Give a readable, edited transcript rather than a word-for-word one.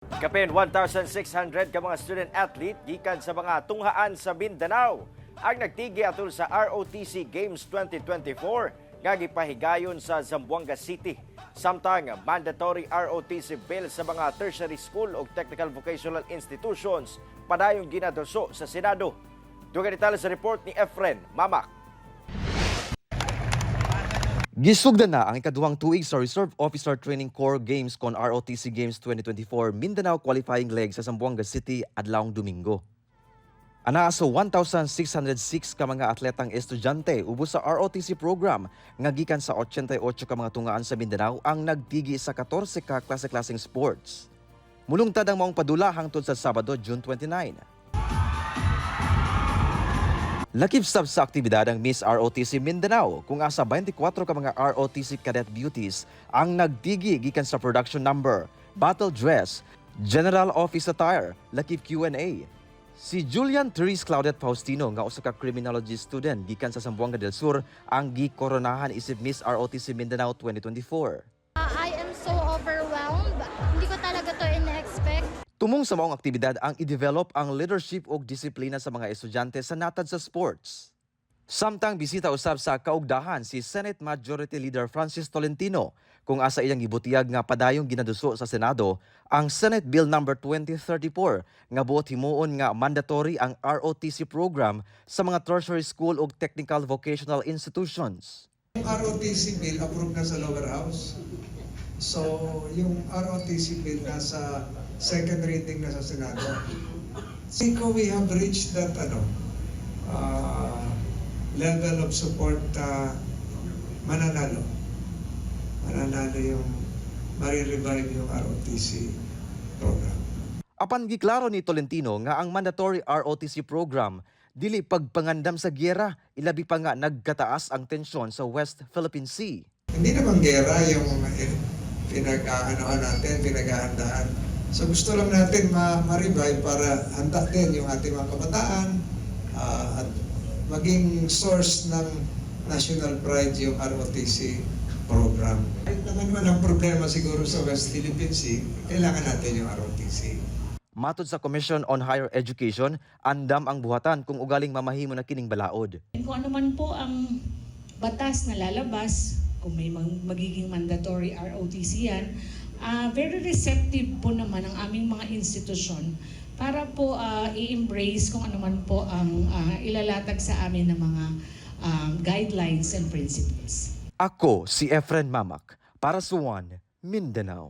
Kapin 1,600 ka mga student athlete gikan sa mga tunghaan sa Mindanao ang nagtigi atol sa ROTC Games 2024 nga gipahigayon sa Zamboanga City. Samtang mandatory ROTC bill sa mga tertiary school ug technical vocational institutions padayong ginaduso sa Senado. Dugang detalye sa report ni Efren Mamak. Gisugdan na ang ikaduhang tuig sa Reserve Officer Training Corps Games kon ROTC Games 2024 Mindanao Qualifying Leg sa Zamboanga City adlawng Domingo. Anaa sa 1,606 ka mga atletang estudyante ubos sa ROTC program nga gikan sa 88 ka mga tungaan sa Mindanao ang nagtigi sa 14 ka klase-klaseng sports. Mulungtad ang maong padula hangtod sa Sabado, June 29. Lakip sab sa aktibidad ang Miss ROTC Mindanao kung asa 24 ka mga ROTC Cadet Beauties ang nagtigi gikan sa production number, battle dress, general office attire, lakip Q&A. Si Julian Therese Claudette Faustino nga usa ka criminology student gikan sa Zamboanga del Sur ang gikoronahan isip Miss ROTC Mindanao 2024. I am so overwhelmed. Hindi ko talaga to in-expect. Tumong sa maong aktibidad ang i-develop ang leadership ug disiplina sa mga estudyante sa natad sa sports. Samtang bisita usab sa kaugdahan si Senate Majority Leader Francis Tolentino kung asa iyang gibutiyag nga padayong ginaduso sa Senado ang Senate Bill Number 2034 nga buot himuon nga mandatory ang ROTC program sa mga tertiary school ug technical vocational institutions. Yung ROTC bill approved na sa lower house. So, yung ROTC bill nasa second reading na sa Senado. Think ko we have reached that level of support, mananalo. Mananalo yung marirevive yung ROTC program. Apan giklaro ni Tolentino nga ang mandatory ROTC program dili pagpangandam sa gyera, ilabi pa nga nagkataas ang tensyon sa West Philippine Sea. Hindi naman gera yung pinag-aanoan natin, pinaghahandaan. So gusto lang natin ma-revive para handa din yung ating mga kabataan at maging source ng national pride yung ROTC program. Kahit naman walang problema siguro sa West Philippine Sea, kailangan natin yung ROTC. Matod sa Commission on Higher Education, andam ang buhatan kung ugaling mamahimo na kining balaod. Kung ano man po ang batas na lalabas, kung may magiging mandatory ROTC yan, very receptive po naman ang aming mga institusyon para po i-embrace kung ano man po ang ilalatag sa amin ng mga guidelines and principles. Ako si Efren Mamak para sa One Mindanao.